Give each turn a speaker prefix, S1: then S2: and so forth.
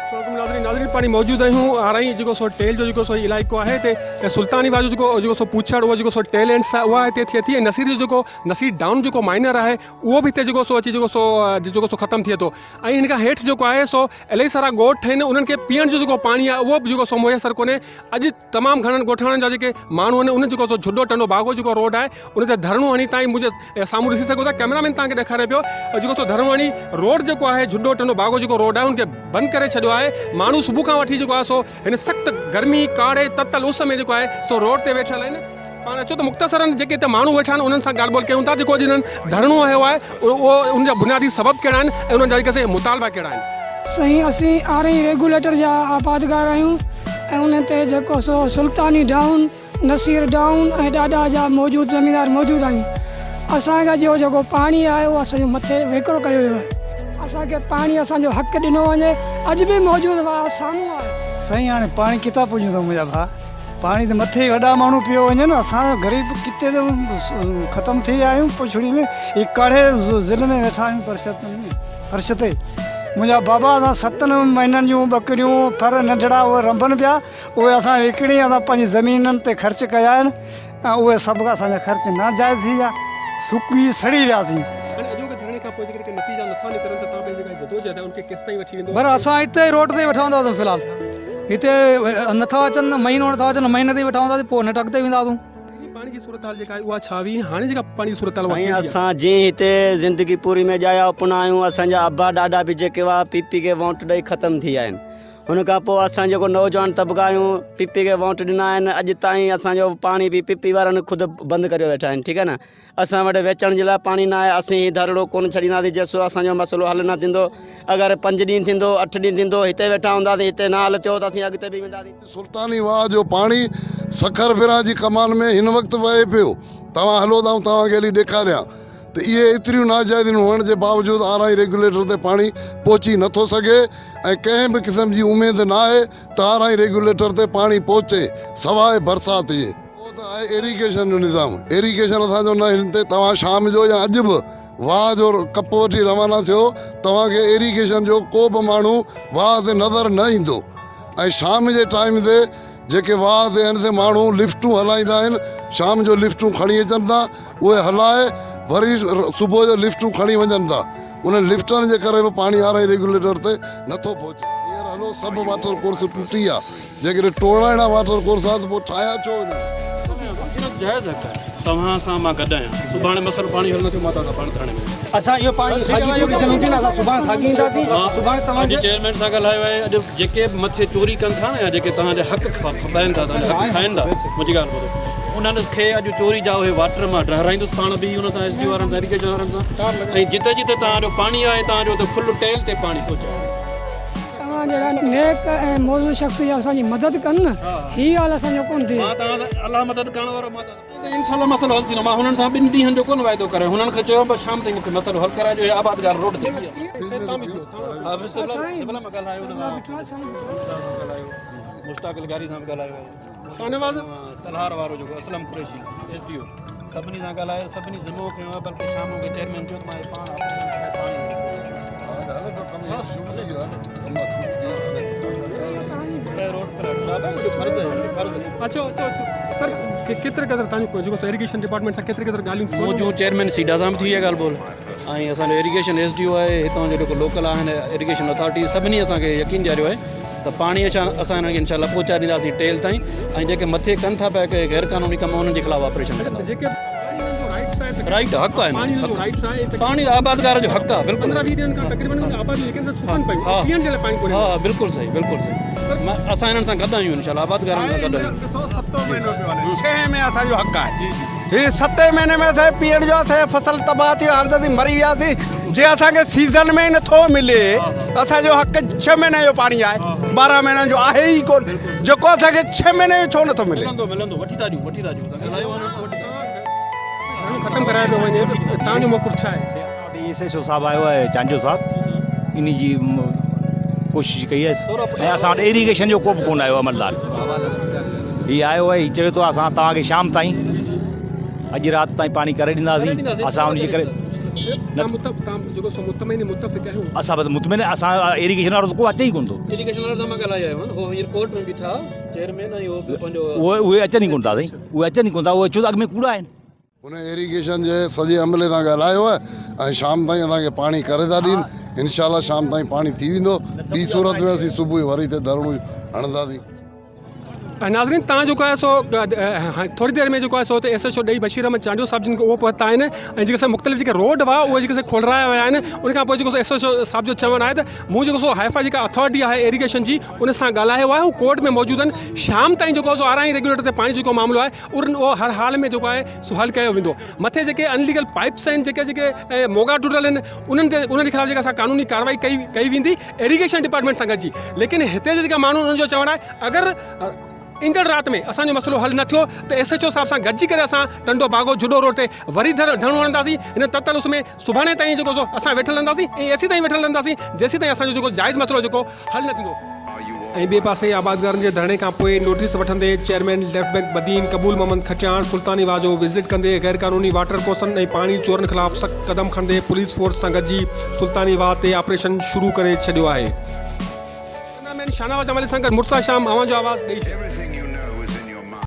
S1: السلام ناظرين ناظرين پاڻي موجود آهيون آرائين جيڪو سو ٽيل جو جيڪو سو علائقو آهي هتي سلطاني واهه جو جيڪو جيڪو سو پوڇڙ اهو جيڪو سو ٽيل اينڊس آهي اها هتي ٿئي ٿي ۽ نصير جو جيڪو نصير ڊائون جيڪو مائنر آهي اهو به هتي جيڪو سو اچي جيڪو سو جيڪو سو ختم ٿئي ٿو ۽ هن کان هيٺ جيڪو آهي سو الاهي سارا ڳوٺ آهن انهن کي پيئڻ جو جيڪو پاڻي آهي اهو به جيڪو سو ميسر ڪونهي اڄ تمام گهڻن ڳوٺاڻن جا جيڪي ماڻهو آهن انهن جيڪو سو جھڏو ٽنڊو باگو جيڪو روڊ آهي ان تي ڌرڻو هڻي تائين منهنجي سامهون ڏسي سگهو ٿا ڪئميرا مين تان کي ڏيکاري پيو جيڪو سو ڌرڻو هڻي روڊ جيڪو آهي جھڏو ٽنڊو باگو جيڪو روڊ آهي ان کي بند ڪري ڇڏيو آهي ماڻهو صبح کان وٺي جيڪو آهي سو هن سخت گرمي ڪاڙهي تتل اس ۾ جيڪو آهي سو روڊ تي ويٺل آهن پاڻ اچو ته مختصرا جيڪي هتي ماڻهو ويٺا آهن انهن سان ڳالهه ٻولهه ڪيون ٿا جيڪو اڄ انهن ڌرڻو هنيو آهي اهو ان جا بنيادي سبب ڪهڙا آهن ۽ انهن جا جيڪي سي مطالبا ڪهڙا آهن.
S2: سائين اسين آرائين ريگوليٽر جا آبادگار آهيون ۽ ان تي جيڪو سو سلطاني ڊائون، نصير ڊائون ۽ ڏاڏا جا موجود زميندار موجود آهيون. اسان کي جو جيڪو پاڻي آهي اهو اسان جو مٿي ويڪرو ڪيو ويو آهي. اسان کي پاڻي اسان جو حق ڏنو وڃي اڄ به موجود واهه سامهون آهي.
S3: سائين هاڻي پاڻي ڪٿان پڄندو منهنجا ڀاء. پاڻي ته مٿي ئي وڏا ماڻهو پيو وڃن اسان غريب ڪتي ته ختم ٿي ويا آهيون پڇڙي ۾ هي ڪاڙهي ذل ۾ ويٺا آهيون پرشتن ۾ فرش تي منهنجا بابا اسان ستن مهينن جون ٻڪريون ڦر ننڍڙا اهي رنبن پيا اهي اسان وڪڻي اسان پنهنجي زمينن تي خرچ ڪيا آهن ۽ اهي سڀ اسان جا خرچ ناجائز ٿي ويا سڪي سڙي وياسين.
S1: هاڻي اڄوڪي ڌرڻي کان پوء جيڪڏهن ڪي نتيجا نٿا نڪرن ته توهان پنهنجي جيڪا جدوجهد آهي ان کي ڪيستائين وٺي ويندو؟
S4: بر اسان هتي ئي روڊ تي ويٺا هونداسون في الحال هتي نٿا اچن مهينو نٿا اچن مهيني تائين ويٺا هونداسين پوء نيٺ اڳتي وينداسون.
S1: پهرين پاڻي جي صورتحال جيڪا آهي اها ڇا هئي هاڻي جيڪا پاڻي جي صورتحال اها
S5: سائين
S1: ڪهڙي آهي؟
S5: اسان جنهن هتي زندگي پوري ۾ ڄايا اپنا آهيون اسان جا ابا ڏاڏا به جيڪي هئا پي پي کي وونٽ ڏئي ختم ٿي ويا آهن هن کان پوء اسان جيڪو نوجوان طبقا آهيون پي پي کي وونٽ ڏنا آهن اڄ تائين اسان جو پاڻي به پي پي وارن خود بند ڪريو ويٺا آهن ٺيڪ آهي نه اسان وٽ ويچڻ جي لاء پاڻي نه آهي اسين هي ڌرڙو ڪونه ڇڏينداسين جيسو اسان جو مسئلو حل نه ٿيندو اگر پنج ڏينهن ٿيندو اٺ ڏينهن ٿيندو هتي ويٺا هونداسين هتي نه حل ٿيو ته اسين اڳتي به وينداسين.
S6: سلطاني واهه جو پاڻي سکر ڦران جي ڪمان ۾ هن وقت وهي پيو توهان هلو ته آئون توهان کي هلي ڏيکاريان. ته اهي ايتريون ناجائزيون هئڻ جي باوجود آرائي ريگيوليٽر تي پاڻي پهچي نه ٿو سگهي ۽ ڪنهن به قسم جي اميد ناهي ته آرائي ريگيوليٽر تي پاڻي پهچي سواء برسات جي. اهو ته آهي ايريگيشن جو نظام ايريگيشن اسان جو نه هن تي توهان شام جو يا اڄ به واهه جو ڪپ وٺي روانا ٿيو توهان کي ايريگيشن جو ڪو به ماڻهو واهه تي نظر نه ايندو ۽ شام جي ٽائيم تي جيڪي واهه تي آهن سي ماڻهو لفٽون هلائيندا آهن شام جو لفٽون کڻي اچن ٿا اهي هلائي وري صبح جو لفٽون کڻي وڃن ٿا انهن لفٽن جي ڪري به پاڻي آر I regulator تي نٿو پهچي هينئر هلو سڀ واٽر ڪورس ٽٽي ويا جيڪڏهن ٽوڙائڻا واٽر ڪورس آ ته پوء ٺاهيا ڇو انهن.
S7: جائز حق آهي توهان سان مان گڏ آهيان سڀاڻي مسئلو پاڻي حل نه ٿيو مان توهان سان پاڻ ڌرڻي ۾ ويندس.
S4: اسان اهو پاڻي ساڳي پوزيشن هوندي نه اسان سڀاڻي ساڳي اينداسين سڀاڻي توهان
S7: اڄ چيئرمين سان ڳالهايو آهي اڄ جيڪي به مٿي چوري ڪن ٿا نه يا جيڪي توهان جا حق کٻائن ٿا توهان جا حق کائن ٿا منهنجي ڳالهه ٻڌو انهن کي اڄ چوري جا اهي واٽر مان ڊهرائيندس پاڻ به انهن سان ايس ڊي او وارن سان ايريگيشن وارن سان ۽ جتي جتي توهان جو پاڻي آهي توهان جو اتي فل ٽيل تي پاڻي پهچايو.
S2: توهان جهڙا نيڪ ۽ موزون شخص جي اسان جي مدد ڪن نه هي حال اسان جو ڪونه ٿئي.
S7: مان توهان سان الله مدد ڪرڻ وارو مان ته انشاء الله مسئلو حل ٿيندو مان هنن سان ٻن ڏينهن جو ڪونه واعدو ڪريو هنن کي چيو بس شام تائين مونکي مسئلو حل ڪرائجو هي آبادگار روڊ تي مشتاق لغاري سان به ڳالهايو آهي
S1: شاهنواز
S7: تلهار وارو جيڪو Aslam Qureshi S D O سڀني سان ڳالهايو سڀني ذمو کنيو آهي بلڪه شام کي چيئرمين چيو ته مان پاڻ آپريشن ڪرائي پاڻي
S1: اچو اچو اچو سر ڪيتري قدر تان جيڪو سو ايريگيشن ڊپارٽمينٽ سان ڪيتري قدر ڳالهيون ٿيون
S7: منهنجو چيئرمين سيڊا سان به ٿي وئي ڳالهه ٻولهه ۽ اسان جو ايريگيشن ايس ڊي او آهي هتان جو جيڪو لوڪل آهن ايريگيشن اٿارٽي سڀني اسان کي يقين ڏياريو آهي ته پاڻي اسان اسان هنن کي انشاء الله پهچائي ڏينداسين ٽيل تائين ۽ جيڪي مٿي ڪن ٿا پيا ڪي غير قانوني ڪم انهن جي خلاف آپريشن ڪنداسين.
S1: جيڪي پاڻي انهن جو رائٽس آهي ته
S7: رائٽ حق آهي
S1: پاڻي انهن جو رائٽس آهي ته
S7: پاڻي آبادگار جو حق آهي بلڪل
S1: 15 20 ڏينهن کان تقريبن آبادي جيڪي سي سڪن پيون
S7: ها
S1: پيئڻ جي لاء پاڻي ڪونهي
S7: ها بلڪل صحيح بلڪل صحيح اسان هنن سان گڏ آهيون انشاء الله آبادگارن سان گڏ آهيون.
S8: ڏسو ستون مهينو پيو هلي ڇهين ۾ اسان جو حق آهي هي ستين مهيني ۾ اسان جي پيئڻ جو اسان جا فصل تباهه ٿي ويا هر مري وياسين جي اسان کي سيزن ۾ نٿو ملي ته اسان جو حق ڇهه مهينن جو پاڻي آهي 12 مهينن جو آهي ئي ڪون جيڪو اسان کي ڇهه مهيني جو ڇو نٿو ملي.
S7: ملندو ملندو وٺي ٿا ڏيون وٺي ٿا ڏيون ڳالهايو انهن سان وٺي ٿا
S1: ڌرڻو ختم ڪرايو پيو وڃي ته توهان جو موقف ڇا آهي؟
S9: ايس ايڇ او صاحب آيو آهي چانڊيو صاحب انهي جي ڪوشش ڪئي آهي ۽ اسان وٽ ايريگيشن جو ڪو به ڪونه آيو عملدار هي آيو آهي هي چوي ٿو اسان توهان کي شام تائين اڄ رات تائين پاڻي ڪري ڏينداسين اسان ان جي ڪري.
S1: تان جيڪو سو مطمئن متفق آهيو؟
S9: اسان بس مطمئن اسان ايريگيشن وارو ته ڪو اچي ئي ڪونه ٿو.
S7: ايريگيشن وارو سان مان ڳالهائي آيو آهيان هو هينئر ڪورٽ ۾ بيٺا چيئرمين ۽ هو پنهنجو
S9: اهي اهي اچن ئي ڪونه ٿا سائين اهي اچن ئي ڪونه ٿا اهي ڇو ته اڳ ۾ ڪوڙا آهن.
S6: هن ايريگيشن جي سڄي عملي سان ڳالهايو آهي ۽ شام تائين اسان کي پاڻي ڪري ٿا ڏين انشاء الله شام تائين پاڻي ٿي ويندو ٻي صورت ۾ اسين صبح وري هتي ڌرڻو هڻنداسين.
S1: ناظرين تان جيڪو آهي سو ٿوري دير ۾ جيڪو آهي سو ايس ايڇ او ڏئي بشير احمد چانڊيو صاحب جن کي اهو پهتا آهن ۽ جيڪي سو مختلف جيڪي روڊ هئا اهي جيڪي سو کولرايا ويا آهن ان کان پوء جيڪو سو ايس ايڇ او صاحب جو چوڻ آهي ته مون جيڪو سو هائفا جيڪا اٿارٽي آهي ايريگيشن جي ان سان ڳالهايو آهي هو ڪورٽ ۾ موجود آهن شام تائين جيڪو سو آرائين ريگيوليٽر تي پاڻي جيڪو معاملو آهي اهو هر حال ۾ جيڪو آهي سو حل ڪيو ويندو مٿي جيڪي انليگل پائپس آهن جيڪي جيڪي موڳا ٽٽل آهن انهن تي انهن جي خلاف جيڪا سا قانوني ڪارروائي ڪئي ڪئي ويندي ايريگيشن ڊپارٽمينٽ سان گڏجي ليڪن هتي جا جيڪا ماڻهو انهن جو چوڻ آهي اگر ايندڙ رات ۾ اسان جو مسئلو حل نه ٿيو ته ايس ايڇ او صاحب سان گڏجي ڪري اسان ٽنڊو باگو جهڏو روڊ تي وري ڌرڻو هڻنداسين هن تتل اس ۾ سڀاڻي تائين جيڪو سو اسان ويٺل رهنداسين ۽ ايسي تائين ويٺل رهنداسين جيسي تائين اسان جو جيڪو جائز مسئلو جيڪو حل نه ٿيندو. ۽ ٻئي پاسي آبادگارن جي ڌرڻي کان پوء نوٽيس وٺندي chairman left bank Badin Qabool Muhammad Khatian Sultani Wah جو وزٽ ڪندي غيرقانوني واٽر ڪورسن ۽ پاڻي چورن خلاف سخت قدم کڻندي پوليس فورس سان گڏجي سلطاني واهه تي آپريشن شروع ڪري ڇڏيو آهي. ڪئميرا مين شاهنواز جمالي سان گڏ مرتضيٰ شام اوهان جو آواز ڏئي ڇڏيو.